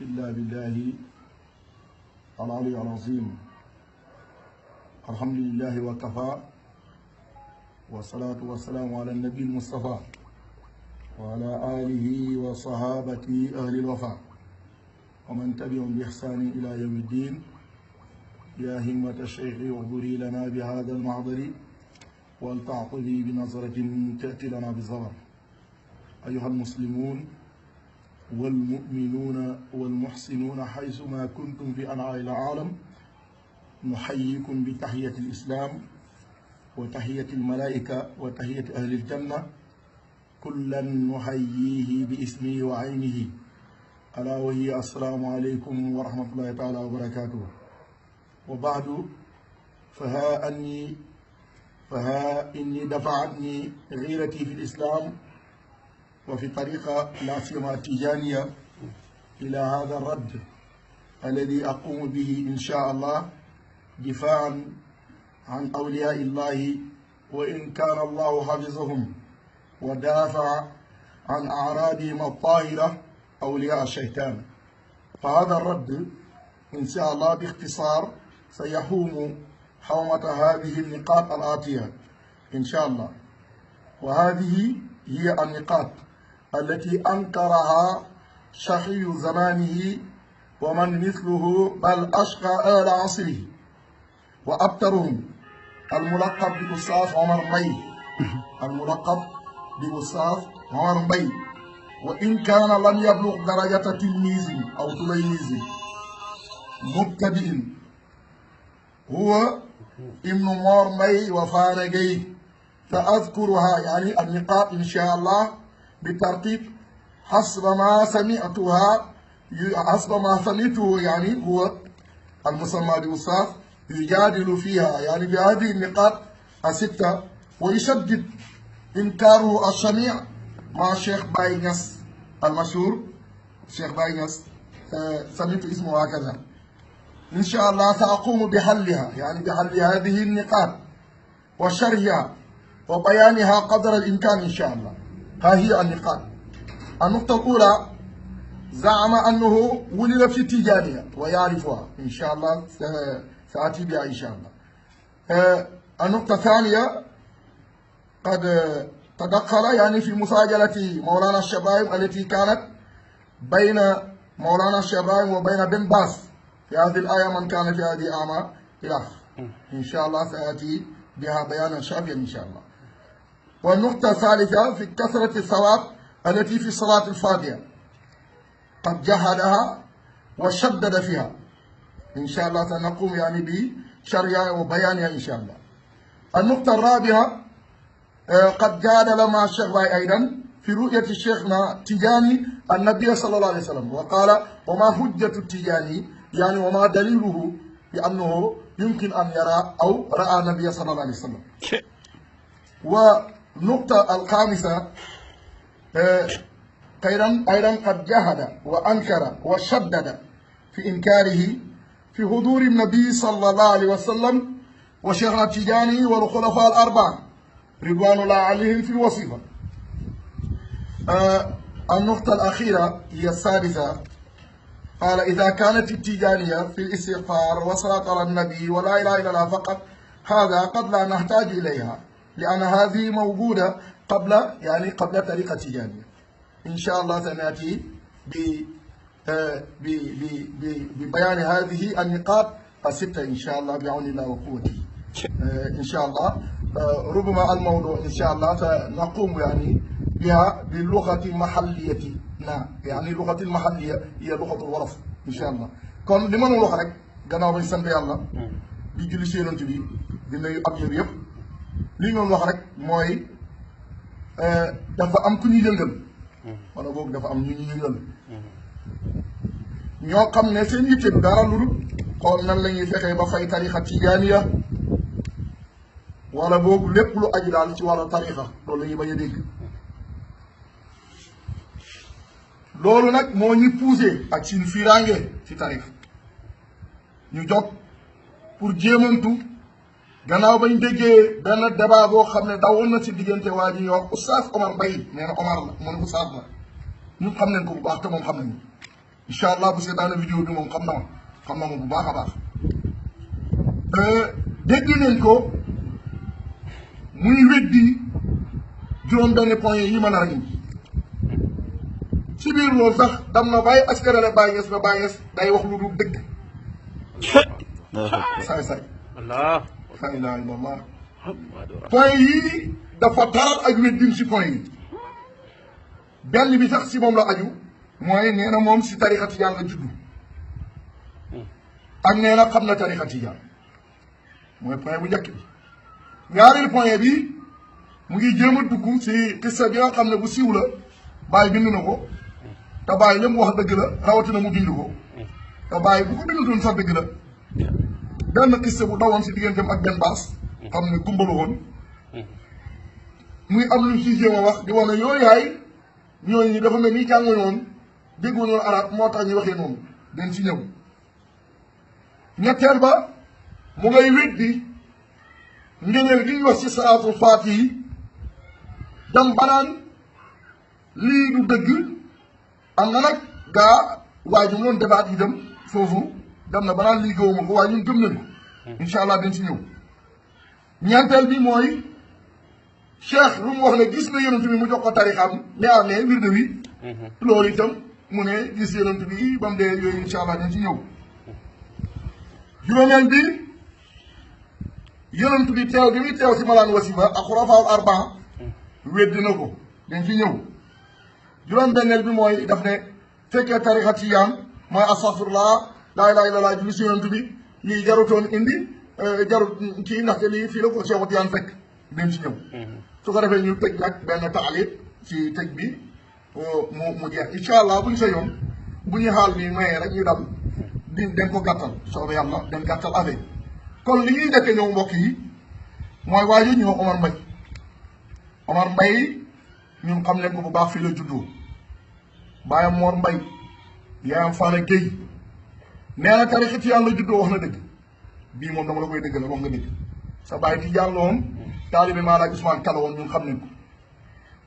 إلا بالله العلي العظيم. الحمد لله وكفى، والصلاة والسلام على النبي المصطفى وعلى آله وصحابته أهل الوفاء ومن تبعهم بإحسان إلى يوم الدين. يا همة الشيخ اعذري لنا بهذا المحضر ولتعطفي بنظرة تأتي لنا بالظفر. أيها المسلمون والمؤمنون والمحسنون حيثما كنتم في أنحاء العالم، نحييكم بتحية الإسلام وتحية الملائكة وتحية أهل الجنة، كلا نحييه باسمه وعينه، ألا وهي السلام عليكم ورحمة الله تعالى وبركاته. وبعد فها إني دفعتني غيرتي في الإسلام وفي طريقة لا سيما التجانية إلى هذا الرد الذي أقوم به إن شاء الله دفاعا عن أولياء الله، وإن كان الله حفظهم ودافع عن أعراضهم الطاهرة أولياء الشيطان. فهذا الرد إن شاء الله باختصار سيحوم حومة هذه النقاط الآتية إن شاء الله. وهذه هي النقاط التي أنكرها شقي زمانه ومن مثله، بل أشقى آل عصره وأبترهم، الملقب بأستاذ عمر مبي، الملقب بأستاذ عمر مبي، وإن كان لم يبلغ درجة تلميذ أو تلميذ مبتدئ، هو ابن مور مبي وفارقي. فأذكرها يعني النقاط إن شاء الله بالترتيب حسب ما سمعته، يعني هو المسمى بأستاذ يجادل فيها يعني بهذه النقاط الستة، ويشدد إنكاره الشنيع مع الشيخ باي نياس المشهور. الشيخ باي نياس سمعت اسمه هكذا. إن شاء الله سأقوم بحلها، يعني بحل هذه النقاط وشرحها وبيانها قدر الإمكان إن شاء الله. ها هي النقاط. النقطة الأولى: زعم أنه ولد في التجانية ويعرفها، إن شاء الله سأتي بها إن شاء الله. النقطة الثانية: قد تدخل يعني في مساجلة مولانا الشباب التي كانت بين مولانا الشباب وبين بن باز في هذه الآية، من كان في هذه أعمى إلى آخره. إن شاء الله سأتي بها بيانا شافيا إن شاء الله. والنقطة الثالثة: في كثرة الثواب التي في صلاة الفاتحة، قد جحدها وشدد فيها. إن شاء الله سنقوم يعني بشرحها وبيانها إن شاء الله. النقطة الرابعة: قد جادل مع الشيخ باي أيضا في رؤية الشيخنا تجاني النبي صلى الله عليه وسلم، وقال: وما حجة التجاني، يعني وما دليله بأنه يمكن أن يرى أو رأى النبي صلى الله عليه وسلم. والنقطة الخامسة: أيضا قد جهد وأنكر وشدد في إنكاره في حضور النبي صلى الله عليه وسلم وشيخنا التجاني والخلفاء الأربعة رضوان الله عليهم في الوصيفة. النقطة الأخيرة هي السادسة: قال: إذا كانت التجانية في الاستغفار والصلاة على النبي ولا إله إلا الله فقط، هذا قد لا نحتاج إليها، لأن هذه موجودة قبل طريقة التجانية. إن شاء الله سنأتي ببيان هذه النقاط الستة إن شاء الله بعون الله وقوته. إن شاء الله ربما الموضوع إن شاء الله سنقوم يعني بها باللغة المحلية. نعم، يعني اللغة المحلية هي لغة الولف إن شاء الله. كون لما نقول لك غناو بن سانت يالله di julli ci yonent bi di nuyu ab yëpp yëpp, li ñu wax rek mooy dafa am ku ñu yëngal, wala boog dafa am ñu yëngal ñoo xam ne seen yitte du dara lu dul xool nan la ñuy fexee ba fay tarixa tijaaniya, wala boog lépp lu aju daal ci wàllu tarixa loolu la ñuy bañ a dégg. loolu nag moo ñu poussé ak suñu fiiraange ci tarix ñu jóg pour jéemantu, gannaaw bañ déggee benn débat boo xam ne dawoon na ci diggante waa ji ñuy wax Oustaz Omar Mbaye, nee na Omar la, mu ne Oustaz la, ñun xam nañ ko bu baax te moom xam nañu incha allah bu seetaane vidéo bi moom xam na ma bu baax a baax dégg nañ ko muy weddi juróom benn point yi ma nar a indi ci biir loolu sax dam na bàyyi askanale Baye Niass na Baye Niass day wax lu dul dëgg saay la ilaha illallah point yii dafa taral ak weddin si point yi benn bi sax si moom la aju mooy nee na moom si tarixa tijaan la juddu ak nee na xam na tarixa tijaan mooy point bu njëkk bi ñaareelu point bi mu ngi jéem a dugg si xissa bi nga xam ne bu siiw la Baye bind na ko te Baye li mu wax dëgg la rawatina mu bind ko te Baye bu ko bindutoon sax dëgg la benn xissa bu dawoon si digganteem ak benn baas xam ne gumbalu woon muy am lu si jéem a wax di wax ne yooyu yaay ñooñu dafa mel ni jànguñu woon dégguñu woon arab moo tax ñu waxee noonu den si ñëw ñetteel ba mu ngay weddi ngëneel gi ñu wax ci salaatul faatihi dem banaan lii du dëgg am na nag gaa waaye ñu doon débat yi dem foofu dem na banaan lii gëwuma ko waaye ñun gëm nañ ko incha allah dañ si ñëw ñeenteel bi mooy cheikh lu mu wax ne gis na yonent bi mu jox ko tarixam ne amee wirde wi loolu itam mu ne gis yonent bi ba mu dee yooyu incha allah dañ si ñëw juróomeel bi yonent bi teew bi muy teew si malaan wasifa ak xurafaaw arba weddi na ko dañ ci ñëw juróom-benneel bi mooy daf ne fekkee tarixa tijaan mooy astaghfirullah laa ilaaha illallaah julli si yonent bi lii jarutoon indi jarut kii ndaxte lii fii la ko Cheikh Tijaan fekk dañ ci ñëw su ko defee ñu tëj nag benn taalib ci tëj bi mu jeex incha allah buñ sa yoon bu ñu xaal bi mayee rek ñu dam den ko gàttal soobee yàlla den gàttal affaire kon li ñuy njëkk ñëw mbokk yi mooy waa ji ñu wax Omar Mbaye ñun xam leen ko bu baax fii la juddoo baayam Mor Mbaye yaayam Fana Gueye nee na tarixa tijaan la juddoo wax na dëgg bii moom dama la koy dëgg la wax nga dëgg sa baay tijaan la woon taalibe Maalaaj Ousmane Kala woon ñun xam nañ ko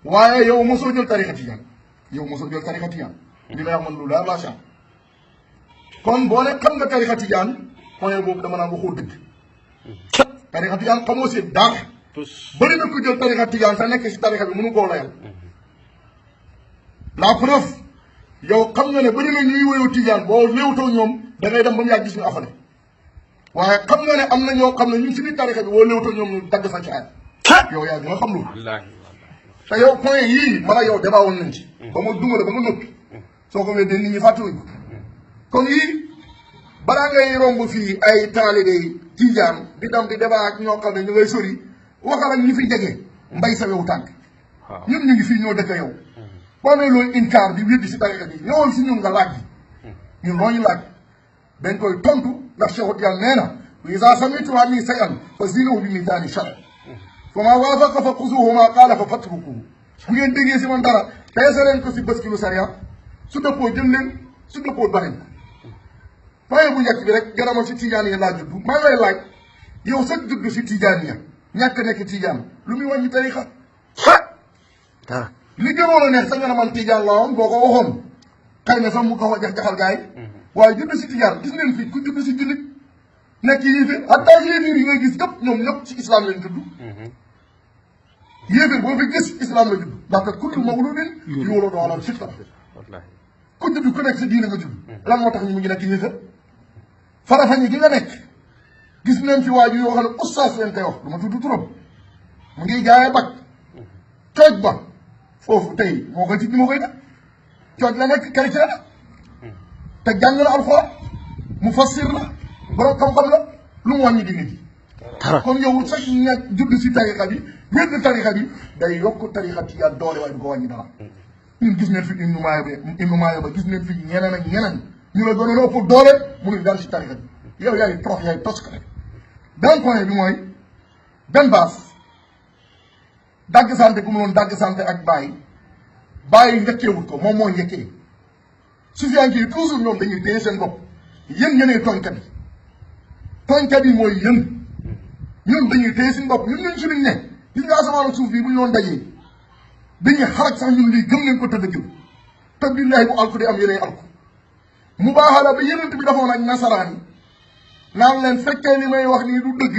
waaye yow mosoo jël tarixa tijaan li lay wax man lu leer laa chan kon boo ne xam nga tarixa tijaan point boobu dama naan waxoo dëgg tarixa tijaan xamoo si dara bëri na ko jël tarixa tijaan sa nekk si tarixa bi mënu koo layal la preuve yow xam nga ne bëri na ñuy woyu tijaan boo léewtoo ñoom da ngay dem ba mu yàgg gis ñu afale waaye xam nga ne am na ñoo xam ne ñun si biir tarixa bi boo léewtoo ñoom ñu dagg sa caay yow yaa gën a xam lu te yow point yii man a yow débat woon nañ ci ba ma dumale ba nga noppi soo ko weddee nit ñi fàttewuñ ko kon yii balaa ngay romb fii ay taalibe tijaan di dem di débat ak ñoo xam ne ñu ngay sori waxal ak ñi fi jege mbay sa wewu tànk ñun ñu ngi fii ñoo dëkk yow boo nee loolu inkaar di weddi si tarixa bi ñëwoon si ñun nga laaj bi ñun loo ñu laaj dañ koy tontu ndax Cheikh Tijaan nee na wa iza sami'tum anni shay'an fa zinuhu bi mizaani shar' fa maa waafaqa fa xuzuuhu wa maa qaala fa fatrukuuhu bu ngeen déggee si man dara peese leen ko si bës ki lu sariya su dëppoo jël leen su dëppoo ba leen point bu njëkk bi rek garamal si tijaan yi laa juddu maa ngay laaj yow sax juddu si tijaan ya ñàkk nekk tijaan lu muy wàññi tarixa li gënoon a neex sax nga ne man tijaan la woon boo ko waxoon xëy na sax mu ko jax-jaxal gaay waaye juddu si tijaan gis ngeen fii ku juddu si jullit nekk yéeféer hatta yéeféer yi ngay gis yëpp ñoom ñëpp ci islam lañ tudd yéeféer boo fi gis islam la judd ndaxte kullu mawludin yuuladu alal fitra ku judd ku nekk si diine nga judd lan moo tax ñu mu ngi nekk yéeféer farafañi gi nga nekk gis nañ fi waaju yoo xam ne ustaas leen koy wax du ma tudd turam mu ngi jaayee bag cooj ba foofu tey moo koy moo koy def cooj la nekk chrétien la te jàng na alxuraan mu fassir la borom xam-xam la lu mu wàññi diine ji kon yow sax ña judd si tarixa bi wedd tarixa bi day yokk tarixa tijaan doole waaye du ko wàññi dara ñun gis neen fi Ibnu Maayo ba gis neen fi ñeneen ak ñeneen ñu la gënoon ëpp doole mënuñ dara si tarixa bi yow yaay trox yaay tos ko rek benn point bi mooy benn baas dagg sante gu mu doon dagg sante ak bàyyi njëkkeewut ko moom moo njëkkee sufiyanke yi toujours ñoom dañuy téye seen bopp yéen ñenee tooñkat yi mooy yéen ñun dañuy téye suñu bopp ñun suñuñ ne gis nga asamaan suuf bii bu ñu doon dajee dañuy xarak sax ñun lii gëm leen ko tëdd gëm te billaahi bu alku di am yeneen alku mubaahala bi yenent bi defoon ak nasaraan yi naan leen fekkee li may wax nii du dëgg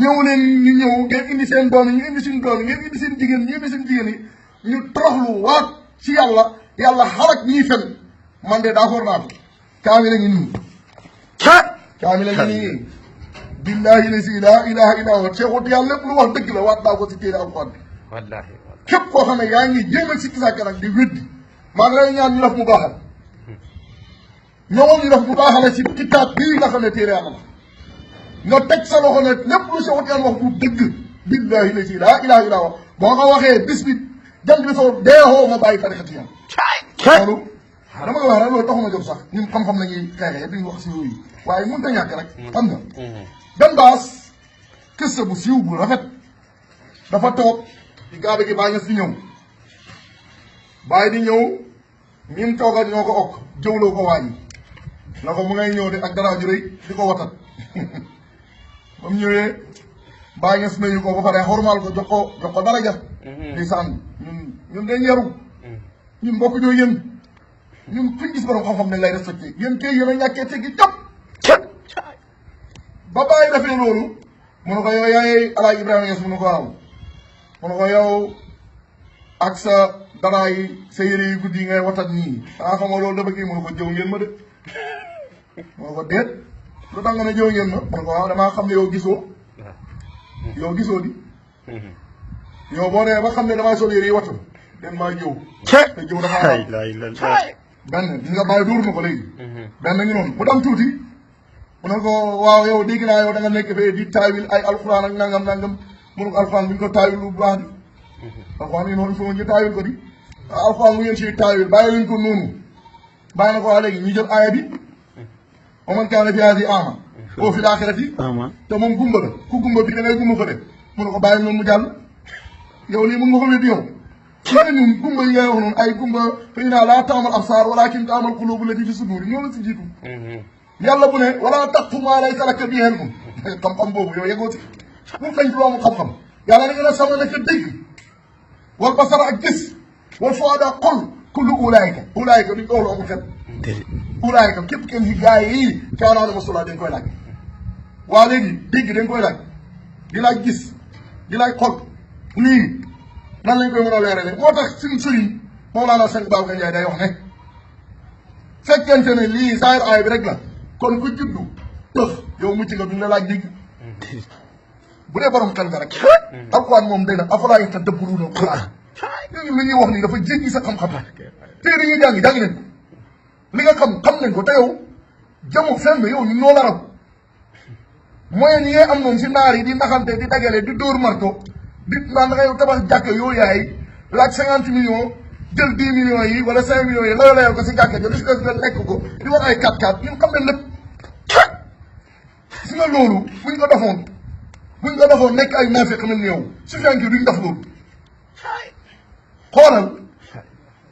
ñëw leen ñu ñëw ngeen indi seen doom yi ñu indi seen doom yi ngeen indi seen jigéen ñu indi seen jigéen yi ñu toroxlu waat ci yàlla yàlla xarak ñiy fen man de d'accord naa ko kaamil a ngi nii kaamil a ngi nii billahi lasi laa ilaha illa huwa seexut yàlla lépp lu wax dëgg la waat naa ko si téere alxuraan bi wallaahi képp koo xam ne yaa ngi jéemal si kisàkka nag di weddi maa ngi lay ñaan ñu def mu baaxal ñoom ñu def mu baaxale si kitaab bii nga xam ne téere yàlla la nga teg sa loxo ne lépp lu seexut yàlla wax du dëgg billahi lasi laa ilaha illa huwa boo ko waxee bis bi jant bi soo deexoo ma bàyyi tarixati yam loolu dama koy wax rek loolu taxuma jóg sax ñun xam-xam la ñuy xeexee duñ wax si yooyu waaye mënut a ñàkk rek xam nga benn baas kës bu siiw bu rafet dafa toog ci gaaba gi bàyyi nga fi ñëw bàyyi di ñëw ñim toogal ñoo ko okk jëwloo ko wàññi na ko mu ngay ñëw de ak dara ju rëy di ko watat ba mu ñëwee bàyyi nga fi nuyu ko ba pare xormaal ko jox ko dara di sànni ñun dañ yaru ñun mbokk ñoo yën ñun fuñ gis borom xam-xam ne lay respecté yéen tey yéen a ñàkkee teggi jop ba bàyyi defee loolu mu ne ko yow yaay Alaaji Ibrahima Niass mu ne ko waaw mu ne ko yow ak sa dara yi sa yére yu guddi yi ngay watat nii xamoo loolu dafa kii mu ne ko jëw ngeen ma de mu ne ko déet lu tax nga ne jëw ngeen ma mu ne ko waaw damaa xam ne yow gisoo di yow boo nee ba xam ne damay sol yére yi wattu den maa jëw te jëw dafa benn gis nga bàyyi dóor na ko léegi benn ngi noonu mu dem tuuti mu ne ko waaw yow dégg naa yow da nga nekk fee di taawil ay alxuraan ak nangam mu ne ko alxuraan bu ñu ko taawil lu baax di alxuraan yi noonu il faut ñu taawil ko di alxuraan mu ngeen si taawil bàyyi luñ ko noonu bàyyi na ko waa léegi ñu jël aaya bi wa man kaana fi haadihi a'maa wa fil aaxirati te moom gumba la ku gumba bi da ngay gumba ko de mu ne ko bàyyi noonu mu jàll yow lii mën nga ko wéddi yow la ñun gumba yi ngay wax noonu ay gumba fa innahaa laa ta'mal absaar walaakin ta'mal quluubu llatii fi suduur ñoo la si jiitu yàlla bu ne wala taqfu maa laysa laka bihi ilmun xam-xam boobu yow yeggoo ci bu kañ ci loomu xam-xam yàlla na ngeen a sama nekk dégg wal basara ak gis wal fuaada xol kullu ulaayika duñ ko wax lu amul xel ulaayika képp kenn si gars yi kaanaana masulaa dañ koy laaj waa léegi dégg dañ koy laaj di laaj gis di laaj xol lii nan lañ koy mën a leerale moo tax suñu sëriñ Mawlana Cheikh Babacar Ndiaye day wax ne fekkente ne lii saayir aay bi rek la kon ku juddu tëx yow mucc nga duñ la laaj dégg bu dee borom xel nga rek alquran moom day na afalaa yatadabbaruuna alquran ñooñu li ñuy wax nii dafa jéggi sa xam-xam téere yi jàng nañ ko li nga xam nañ ko te yow jamu fenn yow ñu noo la raw moyen yi ngay am noonu si naar yi di naxante di dagale di dóor marto di naan da ngay tabax jàkk yoo yaay laaj 50 millions jël 10 millions yi wala 5 millions yi layoo ko si jàkk jo li si des nga lekk ko di wax ay 4-4 ñun xam nañ lépp si nga loolu buñ ko defoon nekk ay naafiq mel ni yow su fenki duñ def loolu xoolal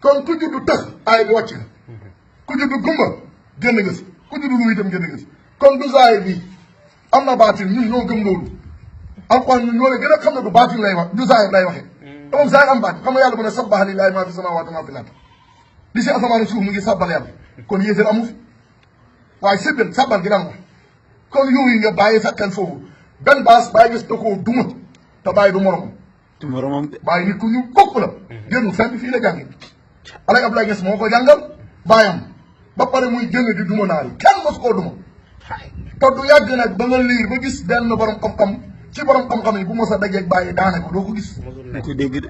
kon ku juddu tëx aay bi wàcc nga ku juddu gumba génn nga si ku juddu lu itam génn nga si kon du zaahir bi am na baatin ñun ñoo gëm loolu alquran ñun ñoo leen gën a xam ne du baatin lay wax du zaahir lay waxee te moom zaahir am baatin xam nga yàlla bu ne sabbaha lillaahi maa fi samaawaati maa fi l-ard li si asamaan suuf mu ngi sabbal yàlla kon yéesal amu fi waaye séddal sabbal gi daan wax kon yooyu nga bàyyi sa xel foofu benn baas bàyyi gis da koo duma te bàyyi du moromam bàyyi nit ku ñu kukk la génn fenn fii la jàngi Alaaji Abdoulaye Niass moo ko jàngal bàyyam ba pare muy génn di duma naar yi kenn mosu koo duma te du yàgg nag ba nga liir ba gis benn borom xam-xam ci borom xam-xam yi bu mos a dajeeg bàyyi daane ko doo ko gis na ko dégg de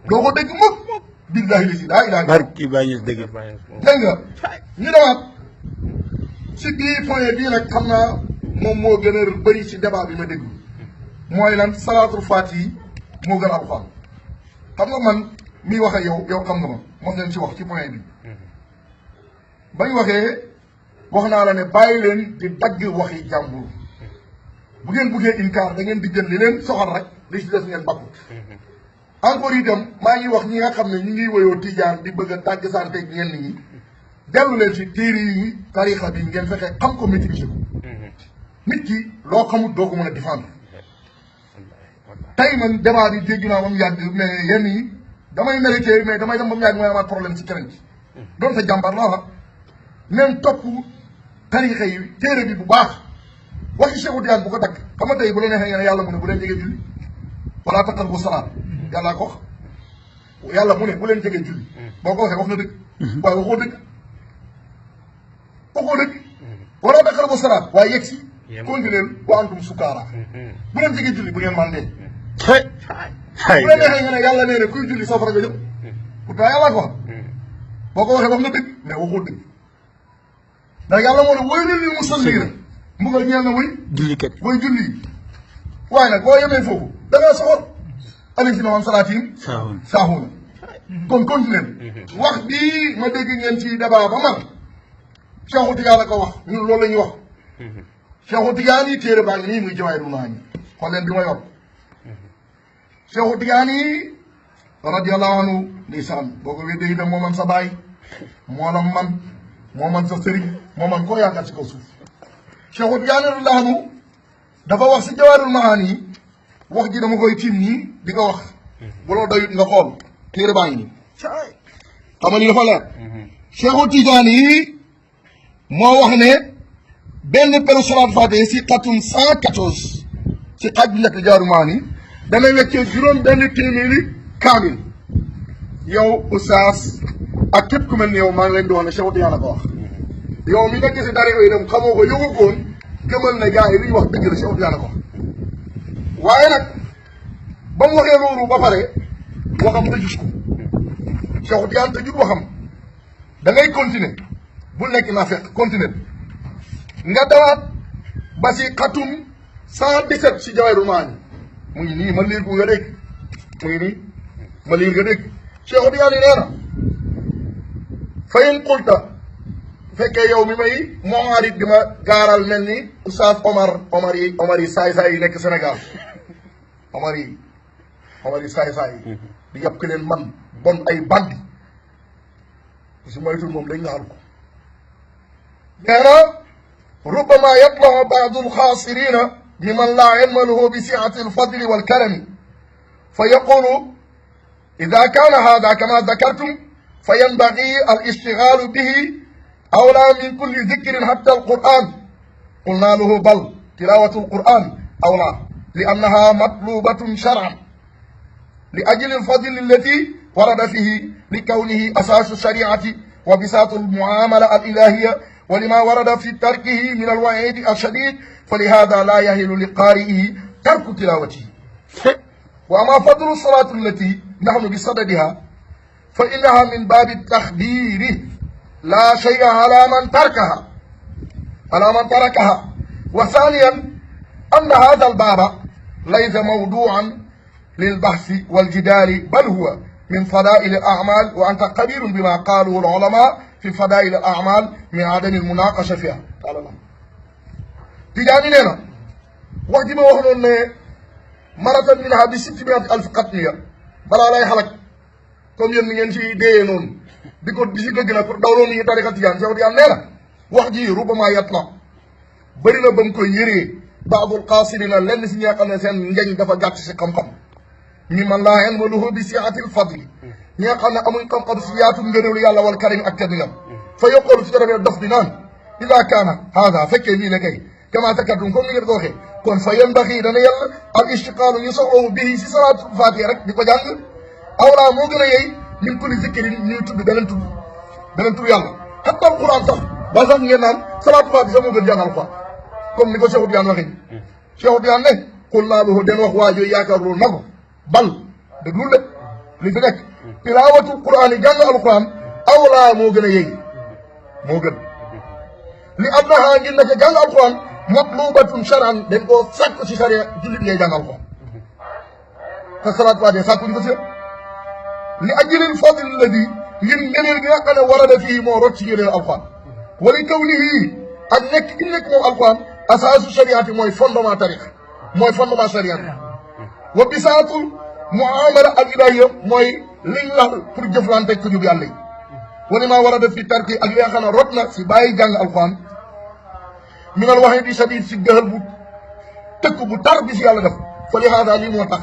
doo ko dégg mukk billahi li si daa ilaa barki Baye Niass dégg dégg nga ñu demaat si bii point bii nag xam naa moom moo gën a bëri ci débat bi ma déglu mooy lan salaatul faat yi moo gën alxuraan xam nga man miy wax ak yow xam nga ma mos nañ ci wax ci point bi bañ waxee wax naa la ne bàyyi leen di dagg waxi jàmbur bu ngeen buggee inkaar da ngeen di jël li leen soxal rek li ci des ngeen bakku encore itam maa ngi wax ñi nga xam ne ñu ngi woyoo tijaan di bëgg a tàgg santeeg ñenn ñi dellu leen ci téere yi tarixa bi ngeen fexe xam ko maîtriser ko nit ki loo xamut doo ko mën a défendre tey man débat bi jéggi naa ba mu yàgg mais yenn yi damay mérité mais damay dem ba mu yàgg mooy amaat problème ci keneen ci doon sa jàmbar la wax neen topp tarixa yi téere bi bu baax waxi Cheikhu Tijaan bu ko dagg xam nga tey bu la neexee ngeen yàlla mu ne bu leen jege julli wala taqrabu salaat yàllaa ko wax yàlla mu ne bu leen jege julli boo ko waxee wax na dëgg waaye waxoo dëgg wala taqrabu salaat waaye yegg si continuer wa antum sukaara bu leen jege julli bu ngeen mandee bu leen neexee ngeen yàlla nee ne kuy julli safara nga jëm pourtant yàllaa ko wax boo ko waxee wax na dëgg mais waxoo dëgg ndax yàlla moo ne waylun lil musalliina mbugal ñeel na jullikat way julli waaye nag boo yemee foofu da ngaa soxor allaziina an salaatihim saahuuna kon continuer wax bii ma dégg ngeen ci débat ba mar Cheikhu Tijaan la ko wax ñun loolu la ñuy wax Cheikhu Tijaan yi téere baa ngi nii muy Jawaahirul Maani xool leen bi ma yor Cheikhu Tijaan yi radiyallahu anhu ndeysaan boo ko weddee itam moo man sa baay moo man sa sëriñ moo man koo yaakaar ci kaw suuf Cheikhu Tijaan radiyallahu anhu dafa wax si Jawaahirul Maani wax ji dama koy tiim nii di ko wax bu loo doyut nga xool téere baa ngi nii xam nga ni dafa leer Cheikhu Tijaan yi moo wax ne benn peru salaat faatiha si xatum 114 si xaj bi nekk Jawaahirul Maani dana weccee juróom benn téeméeri kaamil yow oustaz ak képp ku mel ni yow maa ngi leen di wax ne Cheikhu Tijaan la ko wax yow mi nekk si dara yooyu dem xamoo ko yëgu koon gëmal ne gars yi li ñu wax dëgg la Cheikhu Tijaan la ko wax waaye nag ba mu waxee loolu ba pare waxam tëjut ko Cheikhu Tijaan tëjut waxam da ngay continuer bu nekk naa fekk continuer nga dawaat ba si xatum 117 si Jawaahirul Maani mu ngi nii ma liir ko nga dégg mu ngi nii ma liir nga dégg Cheikhu Tijaan nee na fa in qulta fekkee yow mi may mooarit di ma gaaral mel ni oustaz Omar yi saay-saay yi nekk Sénégal Omar yi saay-saay yi di yàpp ki leen man bon ay bandi si moytul moom dañ naxal ko nee na rubbama yatlau baadu alxaasirina liman laa ilma lahu bi siati alfadli walkarami fa yaqulu ida kaana hada kama dakartum fa yanbagi alishtigalu bihi أولى من كل ذكر حتى القرآن قلنا له بل تلاوة القرآن أولى لأنها مطلوبة شرعا لأجل الفضل التي ورد فيه لكونه أساس الشريعة وبساط المعاملة الإلهية ولما ورد في تركه من الوعيد الشديد فلهذا لا يهل لقارئه ترك تلاوته وأما فضل الصلاة التي نحن بصددها فإنها من باب التخدير لا شيء على من تركها وثانيا أن هذا الباب ليس موضوعا للبحث والجدال بل هو من فضائل الأعمال وأنت خبير بما قاله العلماء في فضائل الأعمال من عدم المناقشة فيها قال الله تجاني لنا وقت ما وحنا مرة منها ب600,000 قتلية بلا لا يحلق كم يوم شيء دينون di ko di si dëgg nag pour dawloo ni ñu tariqa Tijaan Cheikhu Tijaan nee na wax ji rubama yatla bëri na ba mu koy yëree baadul qaasirina lenn si ñi nga xam ne seen njañ dafa gàtt si xam-xam mi man laa ilma lahu bi siatil fadli ñi nga xam ne amuñ xam-xam si yaatu ngëneelu yàlla wal karim ak tedd ngam fa yaqulu si defee dof di naan ida kaana haada fekkee nii la kay kama zakartum comme ni ngeen ko waxee kon fa yanbaxi dana yàlla al istiqaalu ñu soxlawu bii si salaatul fatiha rek di ko jàng awlaa moo gën a yey min kulli zikrin ñuy tudd beneen tur yàlla hatta alquran sax ba sax ngeen naan salaatu faatiha sax moo gën jàng alquran comme ni ko Cheikhu Tijaan waxee Cheikhu Tijaan ne qul naa lahu den wax waa jooy yaakaar loolu na ko bal déglu lépp li fi nekk tilaawatul quran yi jàng alquran awlaa moo gën a yéegi moo gën li annaha ngir naka jàng alquran matlubatun shar'an dañ koo sàkk ci sharia jullit ngay jàng alquran te salaatu faatiha sàkkuñ ko si li ajlil fadl alladi ngir ngëneel gi nga xam ne warada fii moo rot ci ngëneel alquran wali kawnihi ak nekk gi nekk moom alquran asaasu shariati mooy fondement tarix mooy fondement shariat wa bisaatul muamala al ilahiyya mooy liñ lal pour jëflante ko jub yàlla yi wali maa warada fii tarki ak li nga xam ne rot na si bàyyi jàng alquran minal waxiidi shadid si gëxal bu tëkk bu tar bi si yàlla def fa li haada lii moo tax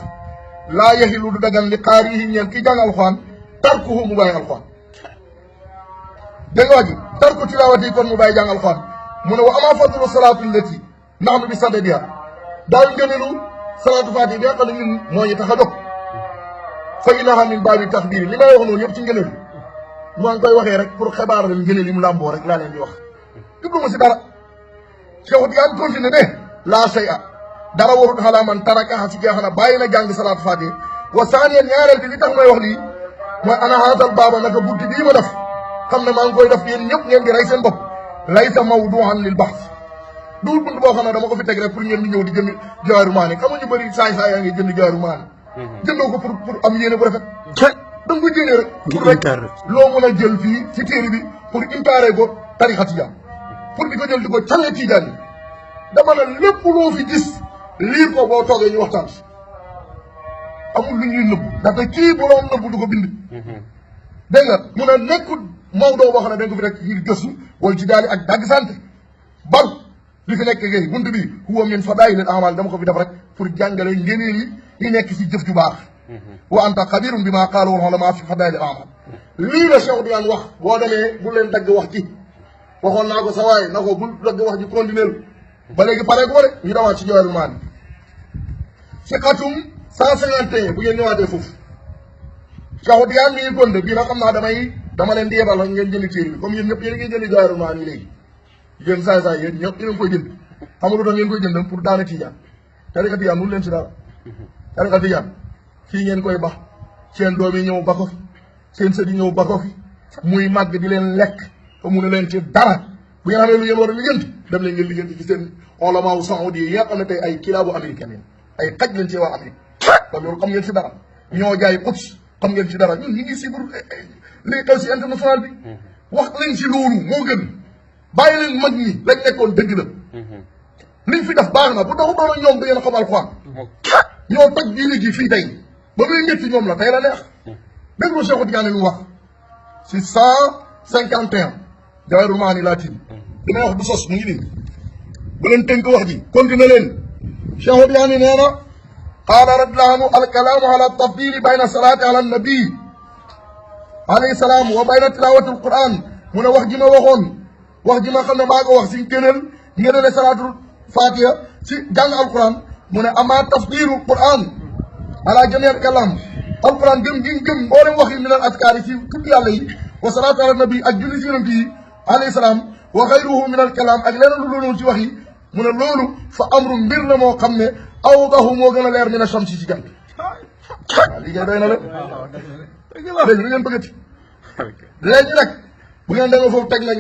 laa yaxilu du dagan li qaarihi ñeel ki jàng alquran tarkuhu mu bàyyi alquran dégg nga waa ji tarku tilaawati kon mu bàyyi jàng alxuraan mu ne wa amaa fadlu salaatu allati nahnu bi sadadiha daal ngëneelu salaatu faatiha bi nga xam ne ñun moo ñu tax a jóg fa innaha min baabi taxbiir li may wax noonu yëpp ci ngëneel maa ngi koy waxee rek pour xibaar leen ngëneel yi mu làmboo rek laa leen di wax jublu ma si dara Cheikh Tidiane continué ne laa shay a dara warut xalaa man taraka si jeexana bàyyi na jàng salaatu faatiha wa saaniyan ñaareel bi li tax may wax lii mooy ana haadal baaba naka bunti bii ma def xam ne maa ngi koy def yéen ñëpp ngeen di rey seen bopp laysa mawduuhan lil bahth duul bunt boo xam ne dama ko fi teg rek pour ngeen di ñëw di jënd jaaru maani xam nga ñu bëri saay yaa ngi jënd jaaru maani jëndoo ko pour am yéene bu rafet da nga ko jëndee rek pour rek loo mën a jël fii ci téere bi pour intaaree ko tarixa tijaan pour di ko jël di ko cange tijaan yi dama ne lépp loo fi gis liir ko boo toogee ñu waxtaan amul lu ñuy nëbbu ndaxte kii boroom nëbbu du ko bind dégg nga mu ne nekkul Maodo boo xam ne dañ ko fi rek ngir gëstu wala ci daali ak dagg sant bal li fi nekk ngay bunt bi huwa min fadaa'ilil a'maal dama ko fi def rek pour jàngale ngëneel yi nekk si jëf ju baax wa anta xabiirun bimaa qaalahu al-ulamaa fi fadaa'ilil a'maal lii la Cheikh Tidiane wax boo demee bu leen dagg wax ji waxoon naa ko sa waay na ko bul dagg wax ji continuer ba léegi pare ko de ñu demaat ci Jawaahirul Maani si xatum 151 bu ngeen ñëwaatee foofu Cheikh Tidiane mi ngi konde bii nag xam naa dama leen di yebal ngeen jëndi téere bi comme yéen ñëpp yéen a ngi jëndi Jawaahirul Maani léegi yéen saay yéen ñëpp yéen a ngi koy jënd xam nga lu tax ngeen koy jënd pour daana Tijaan tariqa Tijaan mënu leen si dara tariqa Tijaan fii ngeen koy bax seen doom yi ñëw ba ko fi seen sët yi ñëw ba ko fi muy màgg di leen lekk te mu ne leen ci dara bu ngeen xamee lu ngeen war a liggéenti dem leen ngeen liggéenti ci seen olamaa saoudi yi nga xam ne tey ay kilaabu américain yi ay xaj lañ ci waa Amérique kon loolu xam ngeen si dara ñoo jaay Quds xam ngeen si dara ñun ñu ngi si bur li xew si international bi wax leen si loolu moo gën bàyyi leen mag ñi lañ nekkoon dëgg la liñ fi def baax na bu taxu doon ñoom da ngeen xam alxuraan ñoo toj diine ji fii tey ba muy métti ñoom la tey la neex déglu Cheikh Tidiane lu wax si 151 Jawaahirul Maani laa tiim li may wax du sos mu ngi nii bu leen tënk wax ji continué leen Cheikh Tidiane nee na qaala radiyallaahu anhu alkalaamu ala tafdili bayna salaati ala nabi alayhi salaam wa bayna tilaawati alquran mu ne wax ji ma waxoon wax ji ma xam ne maa ko wax si ngëneel salaatul fatiha si jàng alquran mu ne ama tafdilu quran ala jamii al kalaam alquran gëm gi gëm mboolem wax yi min al adkaar yi si tudd yàlla yi wa salaatu ala nabi ak julli si yonent yi alayhi salaam wa xayruhu min al kalaam ak leneen lu loolu ci wax yi mu ne loolu fa amru mbir la moo xam ne awdahu moo gën a leer min a shamsi ci jant waaw liggéey doy na la léegi lu ngeen bëggati léegi nag bu ngeen demee foofu teg la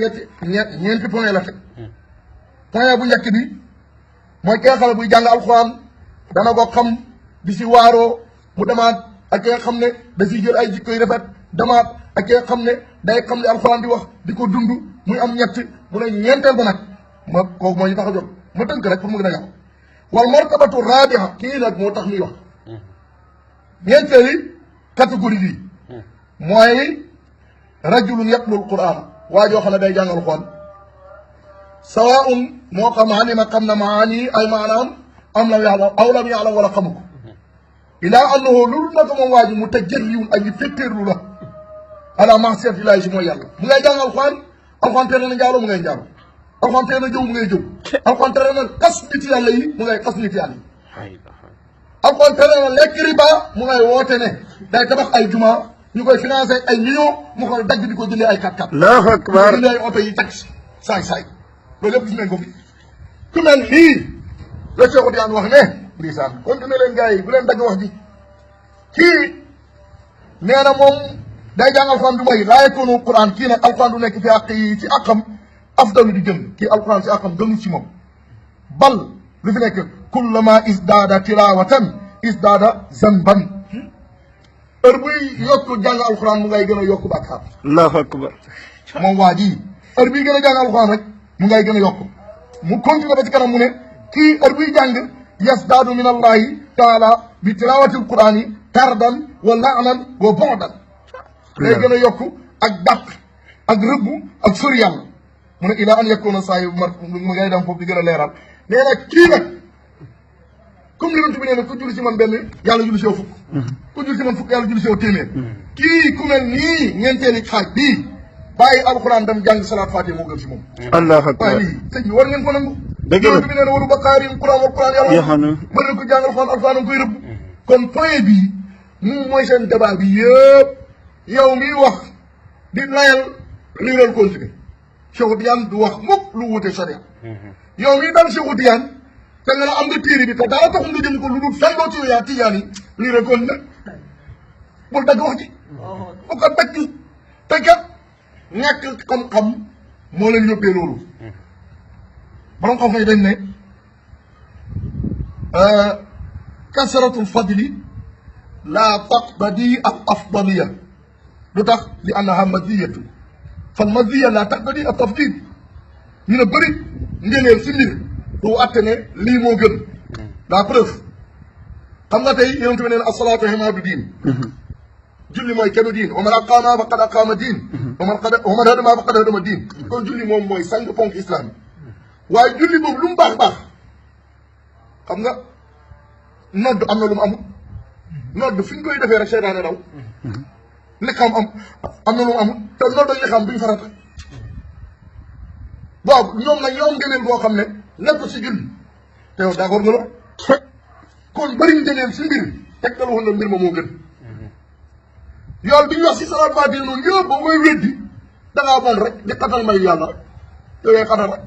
ñeenti point la teg point bu njëkk bi mooy ki nga xam ne buy jàng alxuraan dana ko xam di si waaroo mu demaat ak ki nga xam ne da siy jël ay jikko yu rafet demaat ak ki nga xam ne day xam ne alxuraan di wax di ko dund muy am ñett mu ne ñeenteel ba nag ma kooku moo ñu tax a jóg ma tënk rek pour mu gën a yàqu wal martabatu rabiha kii nag moo tax muy wax ñeenteeli catégorie bi mooy rajulun yatlul qur'an waa joo xam ne day jàng alxuraan sawaun moo xam alima xam na maani ay maanaam am lam ya'lam aw lam ya'lam wala xamu ko ilaa annahu loolu naka moom waa ji mu tajarriwul aji fetteerlu la ala ma'siyatillahi si mooy yàlla mu ngay jàng alxuraan tere na njaalo mu ngay njaalo alxuraan tere na jëw mu ngay jëw alxuraan tere na xas nit yàlla yi mu ngay xas nit yàlla yi alxuraan tere na lekk riba mu ngay woote ne day tabax ay juma ñu koy financé ay millions mu koy dagg di ko jëndee ay 4x4 Allahu akbar jëndee ay oto yi tax saay loolu yëpp gis nañ ko fi ku mel nii la Cheikh Tidiane wax ne ndeysaan continué leen gars yi bu leen dagg wax ji kii nee na moom day jàng alxuraan du may laa yakunu quran kii nag alxuraan du nekk fi àq yi ci àqam afdalu di gën kii alxuraan si àqam gënu ci moom bal lu fi nekk kullama isdaada tilawatan isdaada zanban heure buy yokk jàng alxuraan mu ngay gën a yokk bàkkaar Allahu akbar moom waa ji heure buy gën a jàng alxuraan rek mu ngay gën a yokk mu continué ba ci kanam mu ne kii heure buy jàng yasdaadu min allahi taala bi tilawati alquraan yi tardan wa laanan wa bu'dan day gën a yokk ak dàq ak rëbb ak sori yàlla mu ne ila an yakuna saa yu mar mu ngay dem foofu di gën a leeral nee na kii nag comme li yonent bi nee na ku julli si man benn yàlla julli si yow fukk ku julli si man fukk yàlla julli si yow téeméer kii ku mel nii ñeenteeli xaaj bii bàyyi alxuraan dem jàng salaat faatiha moo gën si moom. allahu akbar waaye lii sëñ bi war ngeen ko nangu. dëgg la bi nee na waru bakaarim quran wal quran yàlla mën na ko jàng alxuraan koy rëbb. kon point bii moom mooy seen débat bi yëpp yow miy wax di layal liiral continuer Cheikh Tidiane du wax mukk lu wute sharia yow miy dal Cheikh Tidiane te nga am nga téere bi te dara taxul nga jënd ko lu dul fendoo ci yaa Tijaan yi liiral continuer bul dagg wax ji bu ko dagg te kat ñàkk xam-xam moo leen yóbbee loolu borom xam-xam yi dañ ne kasratul fadli laa taqtadi al afdaliya lu tax li annaha maziyatu fal maziya laa taqtadi al tafdil ñu ne bëri ngëneel si mbir du atte ne lii moo gën la preuve xam nga tey yonent bi neen asalaatu imaadu diin julli mooy kennu diin wa man aqaama faqad aqaama diin wa man hadama faqad hadama diin kon julli moom mooy sang ponk islam waaye julli boobu lu mu baax baax xam nga nodd am na lu mu amul nodd fi ñu koy defee rek seytaane daw li xam am na lu mu amul te nodd ak li xam duñ farata boobu ñoom nag ñoom ngëneel boo xam ne nekk si julli te yow d'accord nga loolu kon bëri ngëneel si mbir tegtal woon na mbir ma moo gën yool bi ñu wax si salaat faatiha noonu yëpp boo koy weddi dangaa bon rek di xatal may yàlla yow yaay xatal rek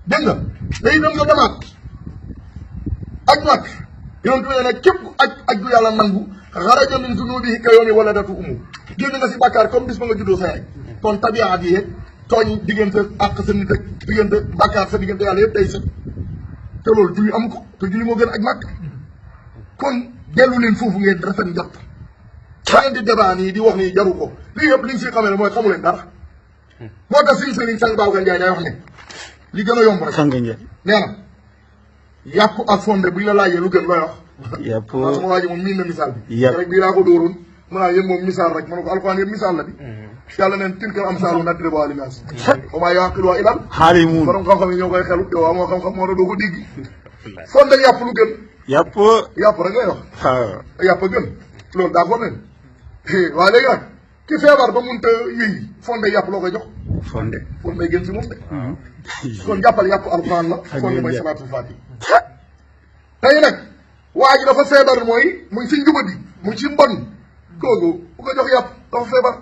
dégg nga day dem nga demaat aj nag yonent bi ne nag képp aj gu yàlla nangu xaraja min zunubihi ka yawmi waladatu ummu génn nga si bàkkaar comme bis ba nga juddoo sa yaay kon tabiaat yi yeeg tooñ diggante ak sa nit ak diggante bàkkaar sa diggante yàlla yëpp day set te loolu julli am ko te julli moo gën aj nag kon dellu leen foofu ngeen rafet njort ba ngeen di débat nii di wax nii jaru ko lii yëpp li ñu si xamee ne mooy xamu leen dara moo tax suñu sëriñ sang Babacar Ndiaye day wax ne li gën a yomb rek sang Ndiaye nee na yàpp ak fonde buñ la laajee lu gën looy wax yàpp sama waa ji moom miin na misaal bi yàpp rek bii laa ko dóoroon mu naa yéen moom misaal rek ma ne ko alxuraan yëpp misaal la bi yàlla neen tilkal amsaalu nadribuhaa linnaas wa maa ya'qiluhaa illal xaalimuun borom xam-xam yi ñoo koy xelu yow amoo xam-xam moo tax doo ko dégg fonde yàpp lu gën yàpp rek lay wax yàpp a gën loolu daa ko nen waaye léegi nag ki feebar ba munta yëy fonde yàpp loo koy jox fonde fonde gën si moom de kon jàppal yàpp alxuraan la fonde mooy salaatul faatiha tey nag waa ji dafa feebar mooy muy si njubadi muy si mbon kooku bu ko jox yàpp dafa feebar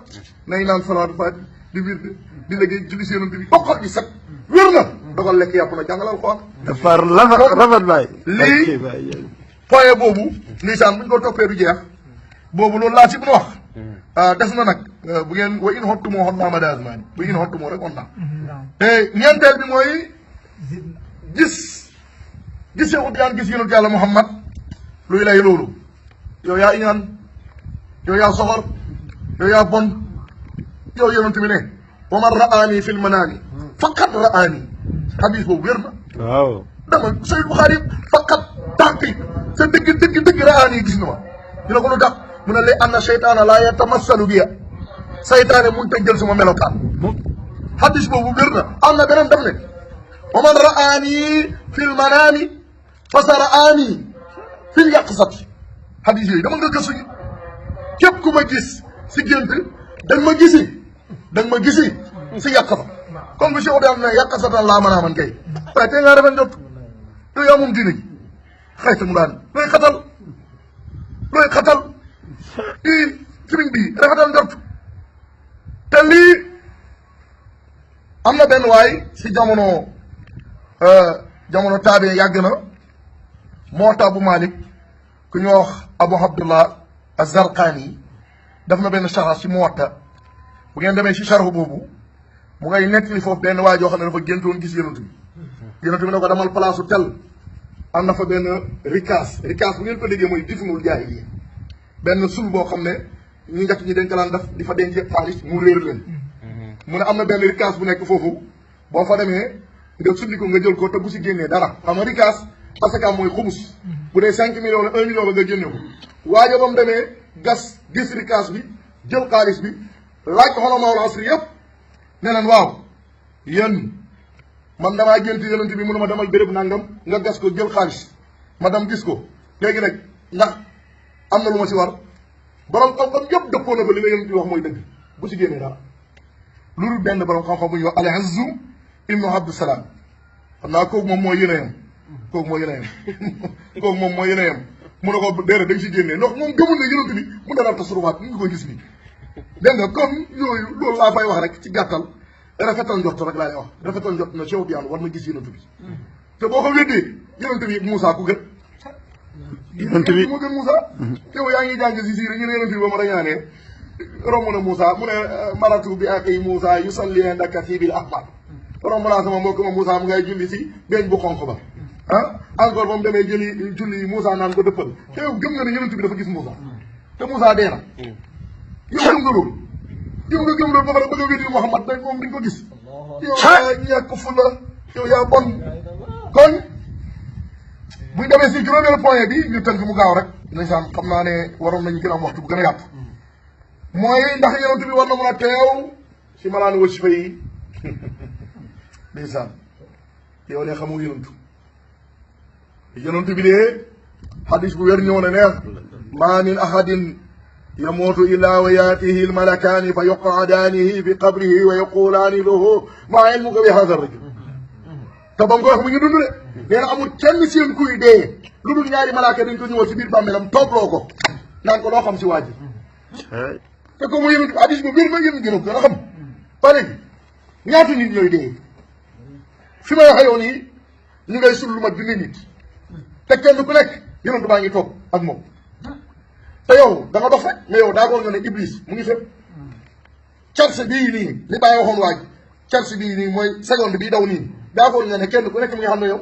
nay naan salaatul faatiha di wirde di liggéey julli si yonent bi ba xol bi set wér na dogal lekk yàpp na jàngal alxuraan dafa rafet baay lii point boobu ndeysaan buñ ko toppee du jeex boobu loolu laa ci mën a wax des na nag bu ngeen wa in xottumoo xon naa ma daas maa ni bu in xottumoo rek on naa te ñeenteel bi mooy gis Cheikh Tidiane gis yonent yàlla Muhammad luy lay loolu yow yaa iñaan yow yaa soxor yow yaa bon yow yonent bi ne wa man ra'aani fil manaami faqat ra'aani xadis boobu wér na waaw dama Sahih Bukhari faqat tànki sa dëgg ra'aani gis na ma ñu ne ko lu tax mu ne li anna seytaana laa yatamassalu biya saytaane mun te jël sama melokaan xadis boobu wér na am na beneen daf ne wa man ra'aani fil manaami fa sa ra'aani fil yaqzati xadis yooyu dama nga gëstu ñu képp ku ma gis si gént da nga ma gisi si yàqasa comme bi Cheikh Oudé am ne yàqasatan laa mën a man kay waaye tey ngaa rafet njot yow yaa moom diine ji xayta mu daan looy xatal lii sëriñ bi rafetal njort te lii am na benn waay si jamono taabee yàgg na moo tax bu Malik ku ñu wax Abu Abdullah Az-Zarqani daf na benn charx si Muwatta bu ngeen demee si charx boobu mu ngay nettali foofu benn waay joo xam ne dafa géntoon gis yonent bi ne ko demal place u tel am na fa benn rikaas bu ngeen ko déggee mooy difunul jaahiliya benn sul boo xam ne ñu njëkk ñi dañ ko daan def di fa denc xaalis mu réer leen mu ne am na benn rikaas bu nekk foofu boo fa demee nga sulli ko nga jël ko te bu si génnee dara xam nga rikaas parce que mooy xumus bu dee 5 millions la 1 million ba nga génne ko waaye ba mu demee gas gis rikaas bi jël xaalis bi laaj ko xolamaawul asri yëpp ne leen waaw yéen man damaa gént yonent bi mënu ma demal béréb nangam nga gas ko jël xaalis ma dem gis ko léegi nag ndax am na lu ma si war borom xam-xam yëpp dëppoo na ko li nga yonent bi wax mooy dëgg bu si génnee dara lu dul benn borom xam-xam bu ñuy wax al-Izzu ibnu Abdusalaam xam naa kooku moom mooy yéen a yem kooku mooy yéen a yem kooku moom mooy yéen a yem mu ne ko déedéet dañ si génnee ndax moom gëmul ne yonent bi mu dara tasruwaat ñu ngi ko gis nii dégg nga comme yooyu loolu laa fay wax rek ci gàttal rafetal njort rek laa lay wax rafetal njort na Cheikh Tidiane war na gis yonent bi te boo ko weddee yonent bi Moussa ku gën yonent bi moo gën Moussa yow yaa ngi jàng si siira ñu ne yonent bi ba mu rañaanee romb na Moussa mu ne maratu bi ak Moussa yusalli inda kasibil ahmar romb naa sama mbokk ma Moussa mu ngay julli si beeñ bu xonq ba encore ba mu demee jëli julli Moussa naan ko dëppal te yow gëm nga ne yonent bi dafa gis Moussa te Moussa dee na yow gëm nga loolu yow nga gëm loolu ba pare bëgg a wéddi Mouhamad dañ moom dañ ko gis yow yaa ñàkk fulla yow yaa bon kon buñ demee si juróomeelu point bi ñu tënk mu gaaw rek ndeysaan xam naa ne waroon nañu gën a am waxtu bu gën a yàpp mooy ndax yonent bi war na mën a teew si malaanu wasifa yi ndeysaan yow ne xamul yonent bi de xadis bu wér ñëw na neex ma min ahadin yamuutu illa wa yaatihi almalakaani fa yuqaadaanihi fi qabrihi wa yaqulaani lahu maa ilmuka bi hada rajul te ba mu ko wax mu ngi dund de nee na amul kenn seen kuy dee lu dul ñaari malaaka dañ ko ñëwal si biir bàmmeelam toogloo ko naan ko loo xam si waa ji te ko mu yonent bi hadis bu biir ma yéen gën a xam ba léegi ñaata nit ñooy dee fi may waxee yow nii ñu ngay sul lu mat junni nit te kenn ku nekk yonent baa ngi toog ak moom te yow da nga dox rek mais yow daa nga ne Iblis mu ngi fépp charge bii nii li bàyyi waxoon waa ji charge bii nii mooy seconde bii daw nii daa nga ne kenn ku nekk mu ngi xam ne yow